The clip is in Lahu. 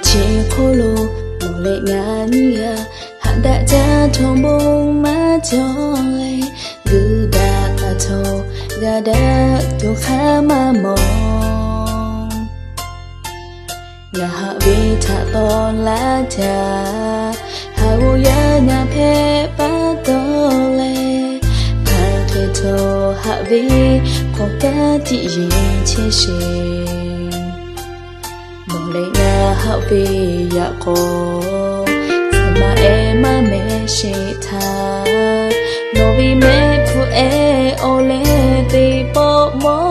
Chi hk'oˆ lo nawˬ leh ngaˬ nyiˇ g'aˇ haꞈ daꞈ jaˇ htawˇ bon maˇ cawˬ leh, g'uiˬ daꞈ taˍ htawˇ g'a daꞈ tuˬ hk'aˇ maˇ mawˬ. Ngaˬ haꞈ ve htaꞈ taw laˇ caˇ, haˍ g'oˇ yaˇ ngaˬ hpehꞈ pa taw leh, hk'aˬ hk'e htawˇ haꞈ ve k'awꞈ kaˉ tiꞈ yeˬ chehˇ sheˍ. Nawˬ leh ngaˬ haꞈ ve yaꞈ k'aw, tcuh maˇ ehˉ maˇ mehˍ sheˍ htaˇ, nawˬ ve mehˆ hpu ehˉ awˬ leh teˇ pawˆ maw